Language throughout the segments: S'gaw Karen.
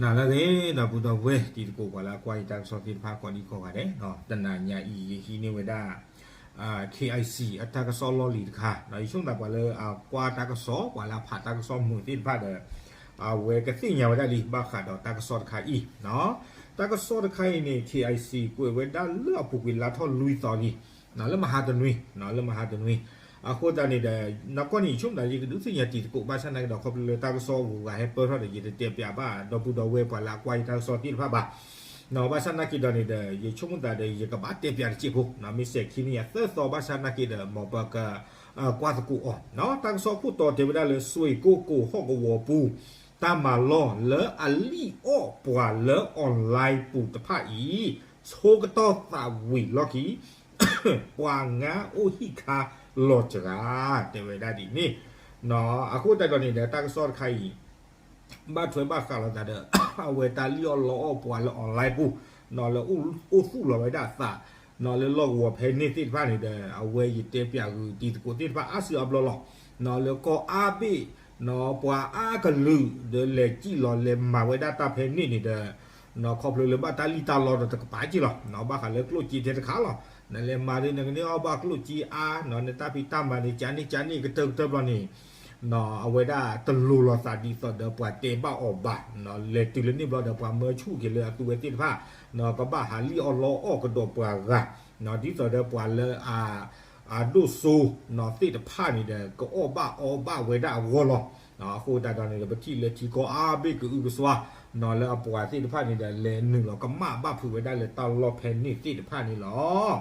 နၤလၢအဂ့ၤ ဒီပုၢ်ဒီဝဲၢ်တံၤသကိး ပှၤလၢအကွၢ်ယတၢ်ကစီၣ်သ့ၣ်တဖၣ်ကိးဒံကိးဂၤဒဲး, တနၤညါအံၤ ယဟံးန့ၢ်ဝဲဒၣ် KIC အတၢ်ကစီၣ်လီၢ်လံၤတခါ, ယဆိကမိၣ်သးပှၤလၢအကွၢ်တၢ်ကစီၣ် ပှၤလၢအဖးတၢ်ကစီၣ်မုာ်သ့ၣ်တဖၣ်ဒီး အဝဲကသ့ၣ်ညါဝဲဒၣ်လံ ဘၣ်ဃးဒီးတၢ်ကစီၣ်တခါအံၤ. တၢ်ကစီၣ်တခါအံၤန့ၣ် KIC ကွဲးဝဲဒၣ်လၢအပူၤကွံာ်လါထီၣ်လွံၢ်သီလံ လၢမဟါတနွံ, လၢမဟါတနွံ. အဃိသတးန့ၣ်ဒီး နကွၢ်န့ၣ် ယဆိကမိၣ်သး ယကဒုးသ့ၣ်ညါတံၤသကိး ဘၣ်ဆၣ်နာ်က့ဒီး ခီဖျိလၢတၢ်ကစီၣ်ဂုၤဂၤဟဲပၢၢ်ထီၣ်ဒီး ယတတဲပၠးဘၣ် ဒီပုၢ်ဒီဝဲၢ်ပှၤလၢအကွၢ်ယတၢ်ကစီၣ်သ့ၣ်တဖၣ်ဘၣ်. ဘၣ်ဆၣ်နာ်က့ဒီးန့ၣ်ဒီး ယဆိကမိၣ်သးဒီး ယကဘၣ်တဲပၠးတစဲးဖိ, မ့ၢ်စဲးခံနံၣ်ယၤသၢသီ ဘၣ်ဆၣ်နာ်က့ဒီး မ်ပက ကွၢ်သကိးအီၤ. တၢ်ကစီၣ်ခိၣ်တီတဲဝဲဒၣ်လၢ စွ့ၣ်ကိၢ်ကိၣ်ဟီၣ်ကဝီၤပူၤ တၢ်မၤလီၢ်လၢအလံၣ်အီၣ်ပှၤလၢ online ပူၤတဖၣ်အံၤ ဆိကတီၢ်သးဝံၤလီၢ်ခံ ပှၤငါအိၣ်ဟံၣ်ခါလီၤစှၤ တဲဝဲဒၣ်ဒ်န့ၣ်. အဃိသတးဒီးန့ၣ်ဒီး တၢ်ကစီၣ်တခါအံၤ ဘၣ်ထွဲဘၣ်ဃးလိာ်သးဒီး အဝဲတၢ်လံၣ်အီၣ်လီအီၣ်ပှၤလၢ online ပူၤ လၢအိၣ်သူၣ်လီၤဝဲဒၣ်အသး လၢလီၢ်ကဝီၤဖဲန့ၣ်သ့ၣ်တဖၣ်န့ၣ်ဒီး အဝဲယတဲပၠးဂုာ်တံၤသကိးသ့ၣ်တဖၣ်အါစုအါဘျီလီၤ. လၢကီၢ်အါဘ့ၣ် ပှၤအါကလုာ်ဒီးလဲၤစံၣ်လီၤလဲၤမၤဝဲဒၣ်တၢ်ဖဲန့ၣ်န့ၣ်ဒီး ခီဖျိလၢဘၣ်တၢ်လံၣ်တၢ်လီဒီးတကပၤက့လီၤ. ဘၣ်ဃးလၢကျိၣ်စ့ထဲတခါလီၤ. နလဲၤမၤဒီးနကန့ၢ်အီၣ်ဘၣ်ကျိၣ်စ့အါ နတၢ်ဖံးတၢ်မၤန့ၣ် ကန့ၣ်ကန့ၣ်ကတၢၢ်ကတၢၢ်ဘျီန့ၣ် အဝဲဒၣ်တလိၤလိာ်သးဒ်သိးဒီးပှၤတဲဘၣ်အီၤဘၣ်. လဲၤတုၤလၢန့ၣ်ဘျီဒီး ပှၤမၢဆူၣ်က့ၤလၢအသုဝဲသ့ၣ်တဖၣ် ကဘၣ်ဟးလံၣ်အီၣ်လီအီၣ်ကဒီးပှၤဂၤ ဒ်သိးဒီးပှၤလၢအ အဒိၣ်စိ သ့ၣ်တဖၣ်န့ၣ်ဒီး ကအီၣ်ဘၣ်အီဘၣ်ဝဲဒၣ်အဂီၢ်လီၤ. အဃိသတးဒီးန့ၣ်ဒီး ပထံၣ်လၢထံကီၢ်အါဘ့ၣ်ကအုကစွါ လၢအပှၤသ့ၣ်တဖၣ်န့ၣ်ဒီး လဲၤနုာ်လီၤကမၣ်ဘၣ်ဖုးဝဲဒၣ်လၢတၢ်လီၢ်ဖဲန့ၣ်သ့ၣ်တဖၣ်န့ၣ်လီၤ.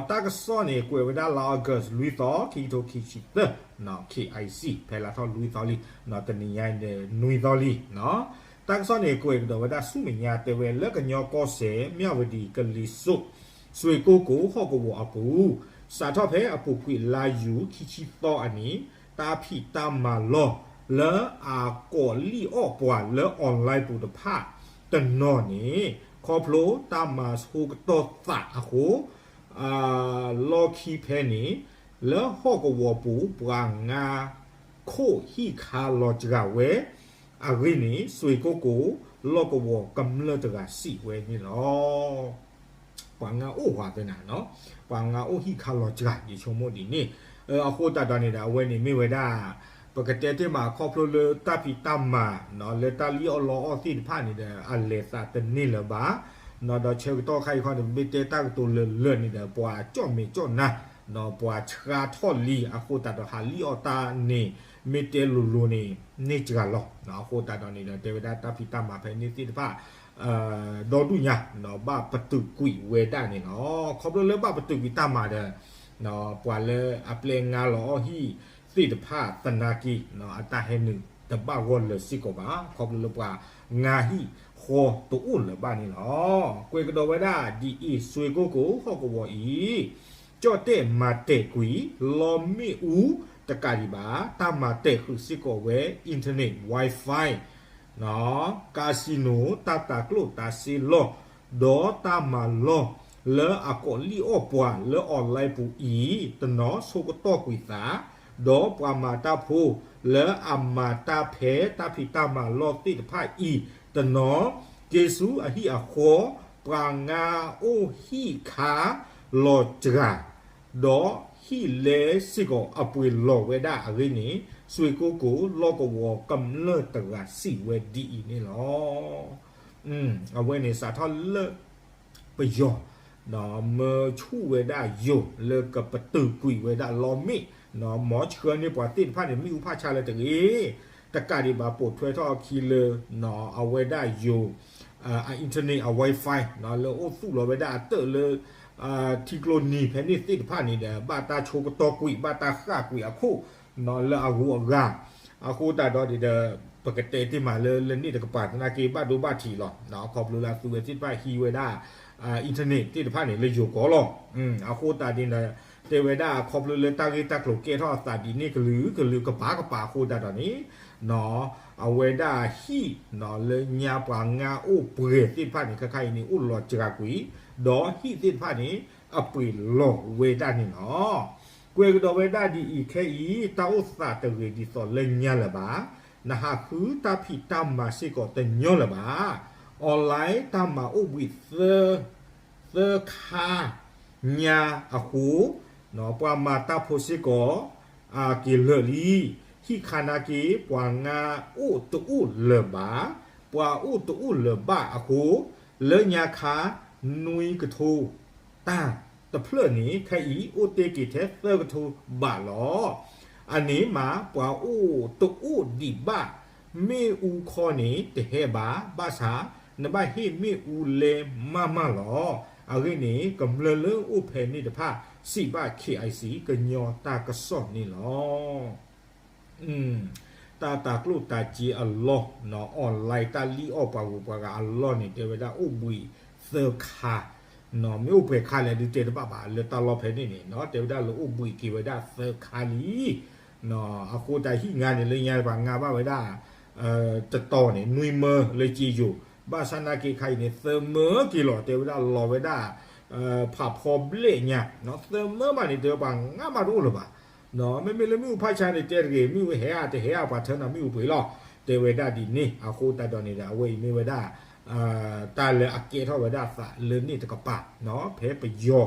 တၢ်ကစီၣ်န့ၣ် ကွဲးဝဲဒၣ်လါ August လွံၢ်သီ ခံကထိခံဆံသၢ KIC ဖဲလါထီၣ်လွံၢ်သီလံ တနံၤညါအံၤဒီးနွံသီလံ. တၢ်ကစီၣ်န့ၣ် ကွဲးကဒီးဝဲဒၣ်ဆူမဲာ်ညါတဲဝဲလၢကညီကီၢ်စဲၣ် မၠၣ်ဝတံၤ ကလံၤစိး စွ့ၣ်ကိၢ်ကိၣ်ဟီၣ်ကဝီၤအပူၤ စးထီၣ်ဖဲအပူၤကွံာ်လါယူၤခံဆံသီအနံၤ တၢ်ဖံးတၢ်မၤလီၢ်လၢအကိးလံၣ်အီၣ်ပှၤလၢ online ပူၤတဖၣ်တနီၤန့ၣ် ခီဖျိတၢ်မၤဆိကတီၢ်သးအဃိ လီၢ်ခံဖဲန့ၣ် လၢဟီၣ်ကဝီၤပူၤ ပှၤငါခိၣ်ဟံၣ်ခါလီၤစှၤဝဲအဂ့ၢ်န့ၣ် စွ့ၣ်ကိၢ်ကိၣ်လီၢ်ကဝီၤကမျၢၢ်တဂၤစံးဝဲန့ၣ်လီၤ. ပှၤငါအိၣ်ဝဲသ့ၣ်နၤ, ပှၤငါအိၣ်ဟံၣ်ခါလီၤစှၤ ယဆိကမိၣ်ဒ်န့ၣ်. အဃိသတးဒီးန့ၣ်ဒီး အဝဲန့ၣ်မ့ၢ်ဝဲဒၣ် ပကတဲတ့ၢ်မးခီဖျိလၢတၢ်ဖံးတၢ်မၤ လၢတၢ်လံၣ်အီၣ်လီအီၣ်သ့ၣ်တဖၣ်န့ၣ်ဒီး အလဲၤသးတန့ၢ်လၢၤဘၣ်. ဒီးဆၢကတီၢ်ခါအံၤခီန့ၣ် ပမ့ၢ်တဲတၢ်ကတိၤလၢာ်လၢာ်န့ၣ်ဒီး ပှၤကၠီၣ်မဲာ်ကၠီၣ်နါ ပှၤဆှါထီၣ်လံ အဃိသတးဒီးဟးလံၣ်အီၣ်တၢ်န့ၣ် မ့ၢ်တဲလိၤလိၤန့ၣ် န့ၢ်စှၤလီၤ. အဃိသတးဒီးန့ၣ်ဒီး တဲဝဲဒၣ်တၢ်ဖံးတၢ်မၤဖဲန့ၣ်သ့ၣ်တဖၣ် ဒီဒူၣ်ညါ ဘၣ်ပတုာ်ကွံာ်ဝဲဒၣ်န့ၣ်လီၤ. ခီဖျိလၢဘၣ်ပတုာ်ကွံာ်တၢ်မၤဒီး ပှၤလၢအပျဲငါလီၤအီၣ်ဟံၣ်သ့ၣ်တဖၣ်သနာ်က့ အတၢ်ဟဲနုာ်တဘၣ်ဂီၢ်လၢၤစ့ၢ်ကီးဘၣ်. ခီဖျိလၢပှၤငါဟံၣ်ဃီတအိၣ်လၢၤဘၣ်န့ၣ်လီၤ. ကွဲးကဒီးဝဲဒၣ်ဒ်အံၤ စွ့ၣ်ကိၢ်ကိၣ်ဟီၣ်ကဝီၤအံၤ ကၠီၣ်တဲၣ်မၤတဲာ်ကွံာ် လီမ့ၣ်အူတကးဒံးဘၣ် တၢ်မၤတဲာ်ဃုာ်စ့ၢ်ကီးဝဲ internet Wi-Fi ကါစံနိ တၢ်တၤကျိၣ်တၤစ့လီၢ် ဒီးတၢ်မၤလီၢ်လၢအကိးလံၣ်အီၣ်ပှၤလၢ online ပူၤအံၤ တနီၤဆိကတီၢ်ကွံာ်သး ဒီးပှၤမၤတၢ်ဖိလၢအမၤတၢ်ဖဲတၢ်ဖံးတၢ်မၤလီၢ်သ့ၣ်တဖၣ်အံၤ တနီၤ က့ၤဆူအဟံၣ်အဃီ ပှၤငါအိၣ်ဟံၣ်ခါလီၤစှၤ ဒီးဟံၣ်လဲစ့ၢ်ကီးအပှ့ၤလီၤဝဲဒၣ်အဂ့ၢ်န့ၣ် စွ့ၣ်ကိၢ်ကိၣ်လီၢ်ကဝီၤကမျၢၢ်တဂၤစံးဝဲဒ်အံၤန့ၣ်လီၤ. အဝဲန့ၣ်စးထီၣ်လၢ ပယီၤ မၢဆူၣ်ဝဲဒၣ်ယိၤလၢကပတုာ်ကွံာ်ဝဲဒၣ်လီမ့ၣ် မ်ဆှၢန့ၢ်ပှၤသ့ၣ်တဖၣ်န့ၣ် မ့ၣ်အူဖးဆါလၢတဂ့ၤ တကးဒံးဘၣ်ပိာ်ထွဲထီၣ်အခံလၢ အဝဲဒၣ်ယိၤ အ internet အ Wi-Fi လၢအိၣ်သူၣ်လီၤဝဲဒၣ်အတၢၢ်လၢ ထံကျိနံၤဖဲန့ၣ်သ့ၣ်တဖၣ်န့ၣ်ဒီး ဘၣ်တၢ်ဆိကတီၢ်ကွံာ် ဘၣ်တၢ်ဃၣ်ကွံာ်အခိၣ် လၢအဂုၤအဂၤ အဃိသတးဒီးန့ၣ်ဒီး ပကတဲတ့ၢ်မးလၢ လၢန့ၣ်တကပၤသနာ်က့ ဘၣ်ဒိဘၣ်ထံးလီၤ. ခီဖျိလၢအသုဝဲသ့ၣ်တဖၣ်ဟံးဝဲဒၣ် internet သ့ၣ်တဖၣ်န့ၣ် လၢယိၤကီၢ်လီၤ. အဃိသတးန့ၣ်ဒီး တဲဝဲဒၣ်ခီဖျိလၢတၢ်ဂ့ၢ်တၢ်ကျိၤကဲထီၣ်အသးဒ်န့ၣ်ကလုာ်ကလုာ်ကပၤကပၤအဃိသတးဒီးန့ၣ် အဝဲဒၣ်ဟံၣ် လၢညါပှၤငါအိၣ်ပှဲၤသ့ၣ်တဖၣ်န့ၣ် ခဲခါအံၤန့ၣ် အိၣ်လီၤစှၤကွံာ် ဒီးဟံၣ်သ့ၣ်တဖၣ်န့ၣ် အပှ့ၤလီၤဝဲဒၣ်န့ၣ်လီၤ. ကွဲးကဒီးဝဲဒၣ်ဒ်အံၤ ခဲအံၤ တၢ်အိၣ်သးတဂ့ၤဒ်သိးလၢညါလၢၤဘၣ်. နဟးဃုတၢ်ဖံးတၢ်မၤစ့ၢ်ကီးတညီလၢၤဘၣ်. online တၢ်မၤအိၣ်ဘှံးသၢ သၢခါညါအဃိ, ပှၤမၤတၢ်ဖိစ့ၢ်ကီး အက့ၤလၢာ်လံ. ဟံၣ်ခါနာ်က့ ပှၤငါအိၣ်တအိၣ်လၢၤဘၣ်. ပှၤအိၣ်တအိၣ်လၢၤဘၣ်အဃိ, လၢညါခါ နွံကထိ တၢ်တဖျၢၣ်န့ၣ် ခဲအံၤအိၣ်တ့ၢ်က့ၤထဲသၢကထိဘးလီၤ. အန့ၣ်မး ပှၤအိၣ်တအိၣ်ဒံးဘၣ်, မ့ၣ်အူခီန့ၣ်တဟဲဘၣ်, ဘၣ်ဆၣ် နဘၣ်ဟ့ၣ်မ့ၣ်အူလဲမးမးလီၤ. အဂ့ၢ်န့ၣ် ကမျၢၢ်လၢအိၣ်ဖဲန့ၣ်တဖၣ် စံးဘၣ် KIC ကညီတၢ်ကစီၣ်န့ၣ်လီၤ. တၢ်တၤကျိၣ်တၤစ့အလီၢ်, online တၢ်လံၣ်အီၣ်ပှၤဂုၤပှၤဂၤအလီၢ်န့ၣ် တဲဝဲဒၣ်အိၣ်ဘှံးသၢခါ, မ့ၢ်အိၣ်ပှဲၤခါလဲၣ်ဒုးတဲတဘၣ်ဘၣ် လၢတၢ်လီၢ်ဖဲန့ၣ်န့ၣ် တဲဝဲဒၣ်လၢအိၣ်ဘှံးက့ၤဝဲဒၣ်သၢခါလံ. အဃိတၢ်ဟံၣ်ငါန့ၣ် လၢညါပှၤငါဘၣ်ဝဲဒၣ် တတီၤန့ၣ် နွံမၢလၢက့ယိၤ, ဘၣ်ဆၣ်နာ်က့ခါအံၤန့ၣ် သၢမၢက့ၤလီၤ တဲဝဲဒၣ်လီၤဝဲဒၣ် ဖးဖီဘျဲၣ်ညါ, သၢမၢမးန့ၣ် တဲဝဲပှၤငါမးတအိၣ်လၢၤဘၣ်. မ့မ့ၢ်လၢမ့ၣ်အူဖးဆါန့ၣ် တဲတဂ့ၤ, မ့ၣ်အူဟဲဧါတဟဲဧါ ပှၤထၢနၤမ့ၣ်အူပှ့ၤလီၤ, တဲဝဲဒၣ်ဒ်န့ၣ်. အဃိသတးဒီးန့ၣ်ဒီး အဝဲအံၤမ့ၢ်ဝဲဒၣ် တၢ်လၢအကဲထီၣ်ဝဲဒၣ်သးလၢန့ၣ်တကပၤ, ဖဲပယီၤ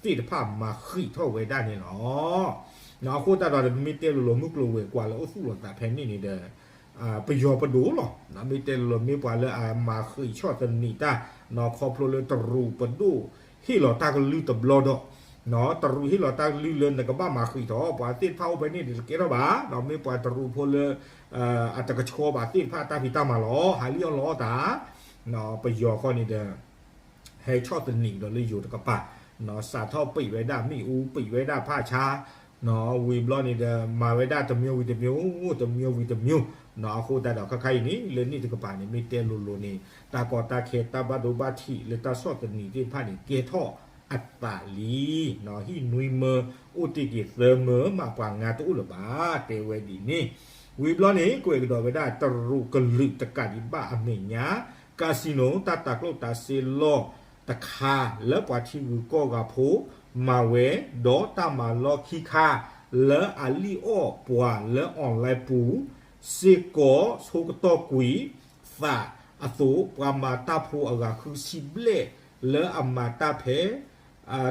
သ့ၣ်တဖၣ်မၤဃံးထီၣ်ဝဲဒၣ်န့ၣ်လီၤ. အဃိသတးဒီး မ့ၢ်တဲလိၤလိၤမုၢ်ကျိၤဝဲၤကွာ်လၢအိၣ်သူၣ်လီၤသးဖဲန့ၣ်န့ၣ်ဒီး ပယီၤပဒိၣ်လီၤ. မ့ၢ်တဲလိၤလိၤ မ့ၢ်ပှၤလၢအမၤဃံးဆီၣ်သနံးတၢ် ခီဖျိလၢတရူးပဒိၣ်ဟ့ၣ်လီၤတၢ်ကလုၢ်တဘျီဒီး တရူးဟ့ၣ်လီၤတၢ်ကလုၢ်လၢနကဘၣ်မၤဃံးထီၣ် ပှၤသ့ၣ်တဖၣ်အိၣ်ဖဲန့ၣ်ဒီးတကဲထီၣ်ဘၣ်, ဒီးမ့ၢ်ပှၤတရူးဖိလၢ အတကဆှီဘၣ်သ့ၣ်တဖၣ်တၢ်ဖံးတၢ်မၤလီၤ ဟးလံၣ်အီၣ်လီအီၣ်တၢ်, ပယီၤခီန့ၣ်ဒီး ဟဲဆီၣ်သနံးကဒီးလၢယိၤတကပၤ, စးထီၣ်ပံးဝဲဒၣ်မ့ၣ်အူ ပံးဝဲဒၣ်ဖးဆါ, ဝံၤဘျီန့ၣ်ဒီး မၤဝဲဒၣ်တမျိုးဝံၤတမျိုး, တမျိုးဝံၤတမျိုး, အဃိသတးဒီးခါခါအံၤန့ၣ် လၢန့ၣ်တကပၤန့ၣ် မ့ၢ်တဲလိၤလိၤန့ၣ် တၢ်ကီတၢ်ခဲတၢ်ဘၣ်ဒိဘၣ်ထံးလၢတၢ်ဆီၣ်သနံးသ့ၣ်တဖၣ်န့ၣ် ကဲထီၣ်အသးလံ. ဟံၣ်နွံမၢအိၣ်တ့ၢ်က့ၤသၢမၢမး ပှၤငါတအိၣ်လၢၤဘၣ် တဲဝဲဒ်န့ၣ်. ဝံၤဘျီန့ၣ် ကွဲးကဒီးဝဲဒၣ်တရူးကလုာ်တကးဒံးဘၣ်အမဲာ်ညါ casino တၢ်တၤကျိၣ်တၤစ့လီၢ်တခါ လၢပှၤထံဂုၤကီၢ်ဂၤဖိမၤဝဲ, ဒီးတၢ်မၤလီၢ်ခံခါ လၢအလံၣ်အီၣ်ပှၤလၢ online ပူၤ စ့ၢ်ကီးဆိကတီၢ်ကွံာ်သးအသိး ပှၤမၤတၢ်ဖိအဂၤဃုဆံဘျဲၣ် လၢအမၤတၢ်ဖဲ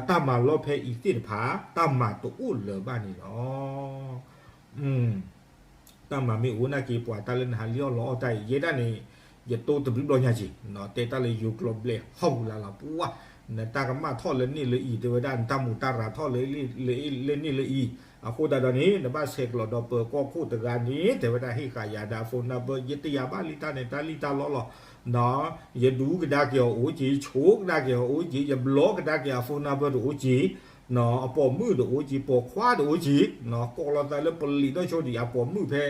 တၢ်မၤလီၢ်ဖဲအံၤသ့ၣ်တဖၣ် တၢ်မၤတအိၣ်လၢၤဘၣ်န့ၣ်လီၤ. တၢ်မၤမ့ၢ်အိၣ်နာ်က့ ပှၤတၢ်လၢနဟးလံၣ်အီၣ်လီအီၣ်တၢ်အံၤ ယဲဒၣ်န့ၣ် ယတိတဘျုးဘျီညါက့ၤ, တဲတၢ်လၢယိၤကျိၤဘျဲၣ်ဟီၣ်ပူၤလၢ်လီၤပှၢ်, နတၢ်ကမၣ်ထီၣ်လၢန့ၣ်လၢအံၤ တဲဝဲဒၣ် နတၢ်မူးတၢ်ရၤထီၣ်လၢ လၢန့ၣ်လၢအံၤ, အဃိသတးဒီးန့ၣ် နဘၣ်ဆဲးကျိးဒီးပၢၤကီၢ်ခိၣ်တဂၤန့ၣ် တဲဝဲဒၣ် ဟ့ၣ်ဃာ်ယၤဒီး phone number ယတယာ်ဘၣ်လံတၢ်န့ၣ် တၢ်လံၣ်တၢ်လီလီၤ. ယဒူကဒါက့ၤအီၤအိၣ်က့ၤ, ဆိကဒါက့ၤအီၤအိၣ်က့ၤ, ယဘျီကဒါက့ၤအ phone number တအိၣ်က့ၤ, အပိာ်မုၣ်တအိၣ်က့ၤ, ပိာ်ခွါတအိၣ်က့ၤ, ကိးလီၤသးလၢပလံၤဒီးဆိဒံး အပိာ်မုၣ်ဖဲ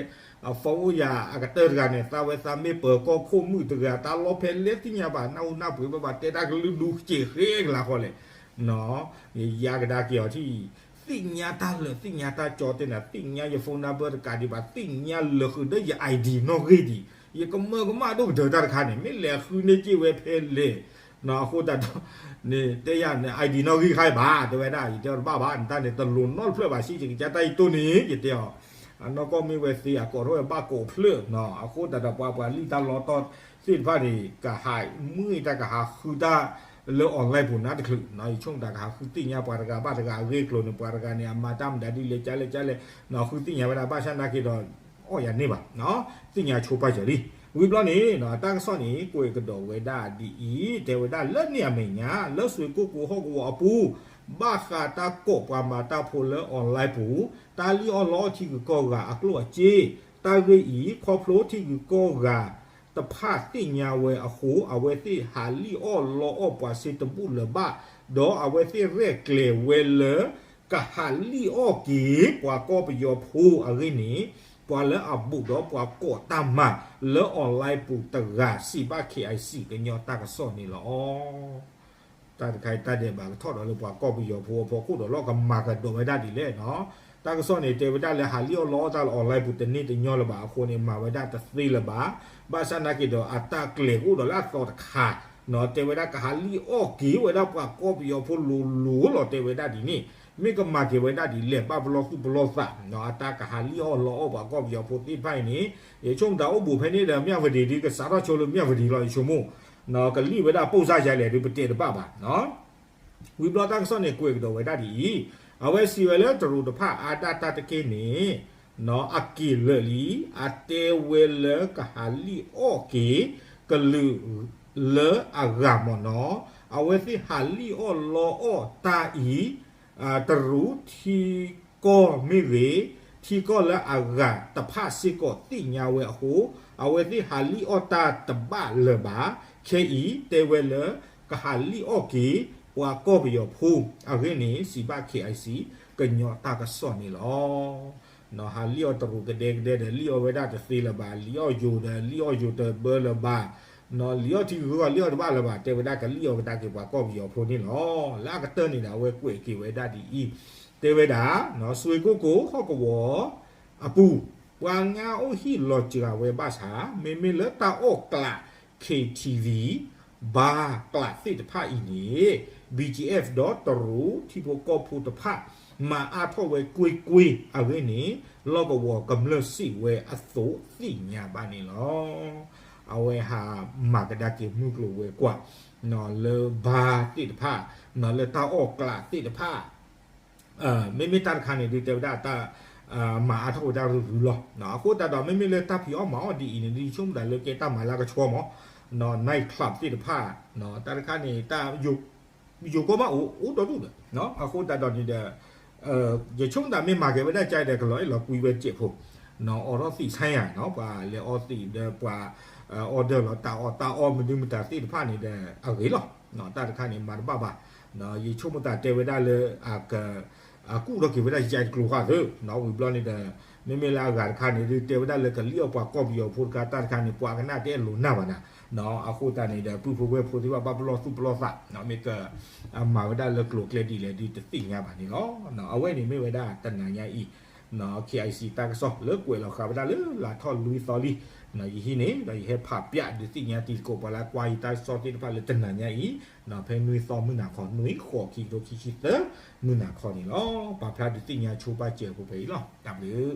အ phone အိၣ်ယၤအကတၢၢ်တဂၤန့ၣ် သးဝဲသးမ့ၢ်ပၢၤကီၢ်ခိၣ်မုၣ်တဂၤ တၢ်လီၢ်ဖဲလဲၣ်သ့ၣ်ညါဘၣ် နၢ်ဟူနၢ်ပှ့ၤဘၣ်ဘၣ် တဲတၢ်ကလုၢ်ဒူက့ၤဃ့ကလၤဃီလဲၣ် ယယါကဒါက့ၤအီၤထံၣ်, သ့ၣ်ညါတၢ်လၢာ် သ့ၣ်ညါတၢ်ကၠီတဲနၤ သ့ၣ်ညါယ phone number တကးဒံးဘၣ် သ့ၣ်ညါလၢာ်ဃုာ်ဒီးယ ID နီၣ်ဂံၢ်ဒံး, ယကမၢကမၣ်ဒိၣ်ကတၢၢ်တၢ်တခါန့ၣ် မ့ၢ်လဲၤဃုန့ၢ်က့ၤဝဲဖဲလဲၣ်, အဃိသတးဒီး န့ၣ်တဲယၤန့ၣ် ID နီၣ်ဂံၢ်ခါအံၤဘၣ် တဲဝဲဒၣ် ယတဲအီၤတဘၣ်ဘၣ် နတၢ်န့ၣ်တလိၤနီတဖျၢၣ်ဘၣ် စံးကကၢတၢ်အံၤတိၢ်န့ၣ် ယတဲအီၤ အနီၢ်ကီၢ်မ့ၢ်ဝဲသ့ အကိးထီၣ်ဝဲဘၣ်ကိးဖျၢၣ်နီၤ အဃိသတးဒီးပှၤပှၤလံၣ်တၢ်လီတၢ်သ့ၣ်တဖၣ်န့ၣ် ကဟးမုၢ်တၢ်ကဟးဃုတၢ်လၢ online ပူၤနးတချုးနီၤ ယဆိကမိၣ်တၢ်ကဟးဃုသ့ၣ်ညါပှၤတဂၤဘၣ်တဂၤအဂ့ၢ်အကျိၤန့ၣ် ပှၤတဂၤန့ၣ် အမၤတၢ်မတၤဒ်လဲၣ်ကလဲၣ်ကလဲၣ်နီၤ ဃုသ့ၣ်ညါဝဲဒၣ် ဘၣ်ဆၣ်နာ်က့ဒီး အီၣ်ယၤန့ၢ်ဘၣ် သ့ၣ်ညါဆိပာ်စၢၤလံ. ဝံၤဘျီန့ၣ် တၢ်ကစီၣ်န့ၣ် ကွဲးကဒီးဝဲဒၣ်ဒ်အံၤ တဲဝဲဒၣ်လၢန့ၣ်အမဲာ်ညါ လၢစွ့ၣ်ကိၣ်ကိၤဟီၣ်ကဝီၤအပူၤ ဘၣ်ဃးတၢ်ကိးပှၤမၤတၢ်ဖိလၢ online ပူၤ တၢ်လံၣ်အီၣ်လီအီၣ်ထံဂုၤကီၢ်ဂၤအကျိၣ်အစ့ တၢ်ဂ့ၢ်အံၤ ခီဖျိထံဂုၤကီၢ်ဂၤတဖၣ်သ့ၣ်ညါဝဲအဃိ အဝဲသ့ၣ်ဟးလံၣ်အီၣ်လီအီၣ်ပှၤစ့တဘူၣ်လၢၤဘၣ် ဒီးအဝဲသ့ၣ်ရဲၣ်ကျဲၤဝဲလၢ ကဟးလံၣ်အီၣ်က့ၤ ပှၤကီၢ်ပယီၤဖိအဂ့ၢ်န့ၣ် ပှၤလၢအဘူးဒီးပှၤကိးတၢ်မၤလၢ online ပူၤတဂၤ စံးဘၣ် KIC ကညီတၢ်ကစီၣ်န့ၣ်လီၤ. တၢ်တခါအံၤတၢ်ဒဲးဘးကထီၣ်ဒီးလၢပှၤကီၢ်ပယီၤဖိအဖီခိၣ်ဒီးလီၤ ကမၤကဒီးဝဲဒၣ်ဒ်လဲၣ်နီၤ. တၢ်ကစီၣ်န့ၣ် တဲဝဲဒၣ်လၢဟးလံၣ်အီၣ်လီအီၣ်တၢ်လၢ online ပူၤတန့ၢ်တညီလၢၤဘၣ်အဃိန့ၣ် မၤဝဲဒၣ်တသ့လၢၤဘၣ်. ဘၣ်ဆၣ်နာ်က့ဒီးအတၢ်ကျဲၤကအိၣ်ဒီးလၢအသီတခါ တဲဝဲဒၣ်ကဟးလံၣ်အီၣ်က့ၤဝဲဒၣ်ပှၤကီၢ်ပယီၤဖိလိၤလိၤလီၤ တဲဝဲဒၣ်ဒ်န့ၣ်, မ့ၢ်ကမၤက့ၤဝဲဒၣ်ဒ်လဲၣ် ဘၣ်ပလီၢ်သူၣ်ပလီၢ်သး အတၢ်ကဟးလံၣ်အီၣ်လီအီၣ်ပှၤကီၢ်ပယီၤဖိသ့ၣ်တဖၣ်အံၤန့ၣ် ယဆိကမိၣ်တၢ်အိၣ်ဘူးဖဲန့ၣ်ဒီး မၠၣ်ဝတံၤဒ်ကစးထီၣ်ဆိလၢမၠၣ်ဝတံၤလီၤ ယဆိကမိၣ်, ကလံၣ်ဝဲဒၣ်ပိၢ်စၢ်ယါလဲၣ်ဒ်ပတဲတဘၣ်ဘၣ် ဝံၤဘျီတၢ်ကစီၣ်န့ၣ် ကွဲးကဒီးဝဲဒၣ်ဒ်အံၤ, အဝဲစံးဝဲလၢတရူးတဖၣ်အါဒၣ်တၢ်တက့ၢ်န့ၣ် အက့ၤလၢာ်လံ, အတဲဝဲလၢကဟးလံၣ်အီၣ်က့ၤ ကလုာ်လၢအဂၤမ့ၢ်နီၤ, အဝဲသ့ၣ်ဟးလံၣ်အီၣ်လီအီၣ်တၢ်အံၤ တရူးထံကီၢ်မ့ၢ်ဂ့ၤ, ထံကီၢ်လၢအဂၤတဖၣ်စ့ၢ်ကီးသ့ၣ်ညါဝဲအဃိ, အဝဲသ့ၣ်ဟးလံၣ်အီၣ်တၢ်တဘၣ်လၢၤဘၣ်, ခဲအံၤတဲဝဲလၢ ကဟးလံၣ်အီၣ်က့ၤ ပှၤကီၢ်ပယီၤဖိအဂ့ၢ်န့ၣ် စံးဘၣ် KIC ကညီတၢ်ကစီၣ်န့ၣ်လီၤ. ဟးလံၣ်အီၣ်တရူးကဒဲကဒဲဒီး လံၣ်အီၣ်ဝဲဒၣ်တသ့လၢၤဘၣ်, လံၣ်အီၣ်ယိၤဒီး လံၣ်အီၣ်ယိၤတဘၢလၢၤဘၣ်, လံၣ်အီၣ်ထံဂုၤဂီၢ် လံၣ်အီၣ်တဘၣ်လၢၤဘၣ်, တဲဝဲဒၣ်ကလံၣ်အီၣ်ကဒါက့ၤပှၤကီၢ်ပယီၤဖိန့ၣ်လီၤ. လၢအကတၢၢ်န့ၣ်ဒီး အဝဲကွဲးက့ၤဝဲဒၣ်ဒ်အံၤ, တဲဝဲဒၣ် စွ့ကိကိၣ်ဟီၣ်ကဝီၤအပူၤ ပှၤငါအိၣ်ဟံၣ်လီၤစှၤဝဲဘၣ်ဆၣ် မ့မ့ၢ်လၢတၢ်အီၣ်ကျး KTV ဘၣ်ကျးသ့ၣ်တဖၣ်အံၤန့ၣ် BGF ဒီးတရူးထံဖိကီၢ်ဖိတဖၣ် မၤအါထီၣ်ဝဲကွ့ၢ်ကွ့ၢ်အဂ့ၢ်န့ၣ် လီၢ်ကဝီၤကမျၢၢ်စံးဝဲအသိးသ့ၣ်ညါဘၣ်န့ၣ်လီၤ. အဝဲဟးမၤကဒါက့ၤမုၢ်ကျိၤဝဲၤကွာ် လၢဘၣ်သ့ၣ်တဖၣ် လၢတၢ်အီၣ်ကျးသ့ၣ်တဖၣ် မ့မ့ၢ်တၢ်တခါန့ၣ်ဒုးတဲဝဲဒၣ်တၢ် မၤအါထီၣ်ဝဲဒၣ်ရုရုလီၤ. အဃိသတးဒီး မ့မ့ၢ်လၢတၢ်ဖံးအီၣ်မၤအီၣ်ဒ်အံၤန့ၣ် ဒ်ဆိကမိၣ်သးလၢကဲတၢ်မၤလၢကဆှီမး night club သ့ၣ်တဖၣ် တၢ်တခါန့ၣ် တၢ်ယိၤကီၢ်ဘၣ်အိၣ် အိၣ်ဒီဒူၣ်ဒီး အဃိသတးဒီးန့ၣ်ဒီး ယဆိကမိၣ်သးမ့ၢ်မၤက့ၤဝဲဒၣ်ကါဒီး ကလီၤအဲၣ်လီၤကွံဝဲစဲးဖိ နီၢ် အိးထီၣ်သံးဆါယၤနီၢ် ပှၤလဲၤအီသံးဒီးပှၤ order လီၤတၢ်အီၣ်တၢ်အီမနုၤမတၤသ့ၣ်တဖၣ်န့ၣ်ဒီး အဂ့ၤလီၤ. တၢ်တခါန့ၣ် မၤတဘၣ်ဘၣ်. ယဆိကမိၣ်သးတဲဝဲဒၣ်လၢ အက အကူၣ်ထီၣ်က့ၤဝဲဒၣ်ယကျိၤဃာ်သၢ ဝံၤဘျီန့ၣ်ဒီး မ့မ့ၢ်လၢအဂၤတခါန့ၣ် ဒုးတဲဝဲဒၣ်လၢကလံၣ်အီၣ်ပှၤကီၢ်ပယီၤဖိတခါ တၢ်တခါန့ၣ် ပှၤကနၣ်တအဲၣ်လိာ်နၢ်ဘၣ်နၤ. အဃိသတးန့ၣ်ဒီး ပုၢ်ဖိဝဲၢ်ဖိသ့ၣ်တဖၣ်ဘၣ်ပလီၢ်သူၣ်ပလီၢ်သး မ့ၢ်က မၤဝဲဒၣ်လၢကျိၤကျဲဒ်လဲၣ်ဒုးတသ့ၣ်ညါဘၣ်န့ၣ်လီၤ. အဝဲန့ၣ်မ့ၢ်ဝဲဒၣ်တနၤညါအံၤ KIC တၢ်ကစီၣ်လၢကွဲးလီၤဃာ်ဝဲဒၣ်လၢလါထီၣ်လွံၢ်သီလံ. ယဟံးန့ၣ် ဒီးယဟဲဖးပျးဒုးသ့ၣ်ညါတံၤသကိးပှၤလၢကွၢ်ယတၢ်ကစီၣ်သ့ၣ်တဖၣ်လၢတနၤညါအံၤ ဖဲနွံသီမုၢ်နၤခီ နွံဃိးခံကထိခံဆံသၢ မုၢ်နၤခီန့ၣ်လီၤ. ပာ်ဖျါဒုးသ့ၣ်ညါဆိပာ်စၢၤဖိဖဲအံၤလီၤ. တၢ်ဘျုး